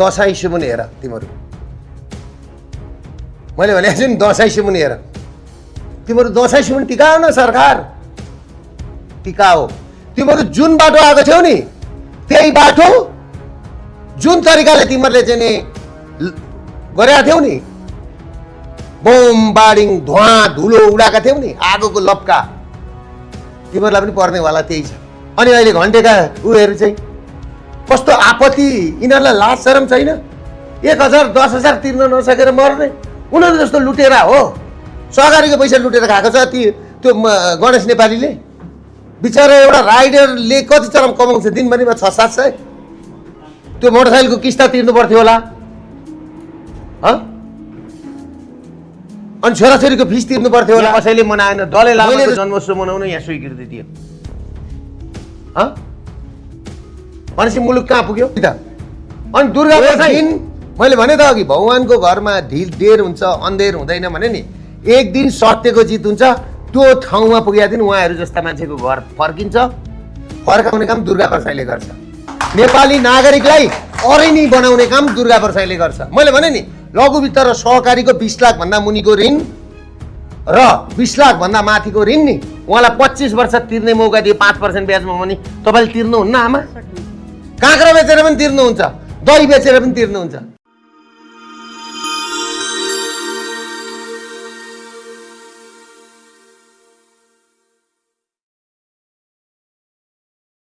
दसैँ मुनि हेर तिमीहरू मैले भनेको छु नि दसैँ मुनि हेर तिमीहरू दसैँ मुनि टिकाओ न सरकार टिकाओ तिमीहरू जुन बाटो आएको थियौ नि त्यही बाटो जुन तरिकाले तिमीहरूले चाहिँ नि गरेका थियौ नि बम बाडिङ धुवा धुलो उडाएका थियौ नि आगोको लपका तिमीहरूलाई पनि पर्नेवाला त्यही छ अनि अहिले घन्टेका उयोहरू चाहिँ कस्तो आपत्ति यिनीहरूलाई लाज शरम छैन 1000 10,000 तिर्न नसकेर मर्ने उनीहरू जस्तो लुटेरा हो सहकारीको पैसा लुटेर खाएको छ त्यो गणेश नेपालीले बिचरा एउटा राइडरले कति चरम कमाउँछ दिनभरिमा 600-700 त्यो मोटरसाइकलको किस्ता तिर्नु पर्थ्यो होला अनि छोराछोरीको फिस तिर्नु पर्थ्यो होला कसैले मनाएन दलै लामाको जन्मोत्सव मनाउन यहाँ स्वीकृति दियो भनेपछि मुलुक कहाँ पुग्यो अनि दुर्गा दिन मैले भने त अघि भगवानको घरमा ढिल हुन्छ अन्धेर हुँदैन भने नि एक दिन सत्यको जित हुन्छ त्यो ठाउँमा पुगेका दिन उहाँहरू जस्ता मान्छेको घर फर्किन्छ फर्काउने काम दुर्गा प्रसाईले गर्छ नेपाली नागरिकलाई अरैनी बनाउने काम दुर्गा प्रसाईले गर्छ मैले भने नि लघु वित्त र सहकारीको 20 लाख भन्दा मुनिको ऋण र 20 लाख भन्दा माथिको ऋण नि उहाँलाई 25 वर्ष तिर्ने मौका दियो 5% ब्याजमा भने तपाईँले तिर्नुहुन्न आमा काँक्रा बेचेर पनि तिर्नुहुन्छ दही बेचेर पनि तिर्नुहुन्छ